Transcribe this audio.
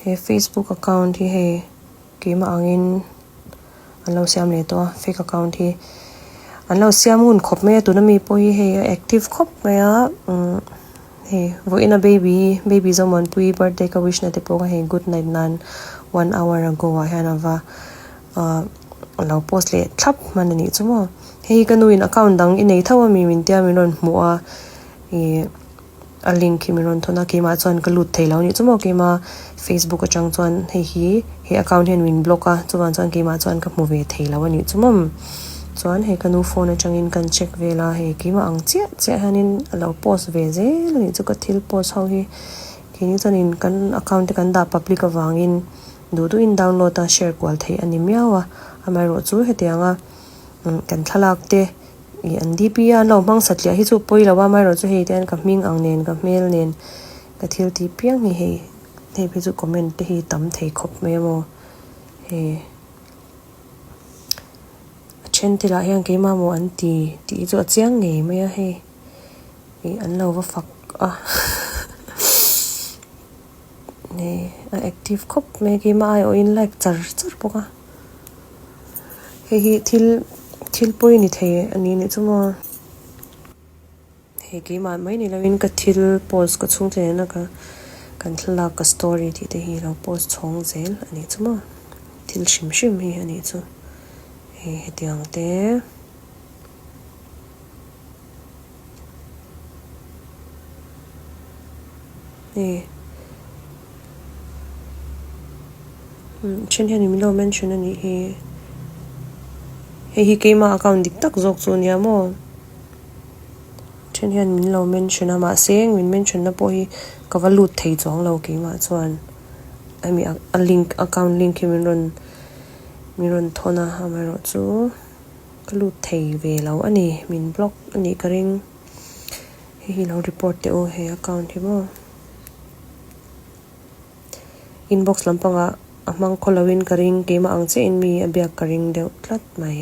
He Facebook account hi hei keimah angin an lo siam leh tawh a fake account hi an lo siam ngun khawp mai a tuna mi pawh hi hei a active khawp mai a umm hei vawiin a baby baby Zomuanpuii birthday ka wish na te pawh kha hei good night nan one hour ago ah hian a va ahh a lo post leh thlap hman a nih chu maw hei hi ka nu in account dang i nei tho a mi min tia min rawn hmuh a ih. A link hi min rawn thawn a, keimah chuan ka lut thei lo a nih chu maw, keima Facebook atang chuan hei hi he account hian min block a, chuvang chuan keimah chuan ka hmu ve thei lo a nih chu maw. Chuan hei ka nu phone atangin kan check vel a, hei keimah ang chiah chiah hianin a lo post ve zel a nih chu ka thil post ho hi, keini chuanin kan account te kan dah public avangin duh duhin download a share kual theih a ni miau a, amaherawhchu hetianga kan thlalak te. Ih an DP a an lo hmang satliah hi chu pawi lo a, amaherawhchu hei te hian ka hming ang nen ka hmel nen ka thil tih piang hi hei hei phei chu comment te hi tam thei khawp mai a maw hei a then te lah hian keimah maw an ti tih hi chu a chiang ngei mai a hei ih an lo va fak a hei a active khawp mai a keimah aiawhin like char char bawk a. Hei hi thil thil pawi ni thei a ni nih chu maw hei keimah mai ni lovin ka thil post ka chhungte nena ka kan thlalak ka story tih te hi lo post chhawng zel a nih chu maw thil hrim hrim hi a nih chu hei hetiang te. Hei then hian min lo mention a nih hi hei hi keimah account dik tak zawk chu a nia maw then hian min lo mention a mahse min mention na pawh hi ka va lut thei chuang lo keimah chuan hemi a link account link hi min rawn min rawn thawn a amaherawhchu. Ka lut thei ve lo a ni, min block a nih ka ring. Hei hi lo report teh u he account hi maw. Inbox lampangah a hmang khaw loin ka ring, keimah ang chiahin mi a biak ka ring deuh tlat mai.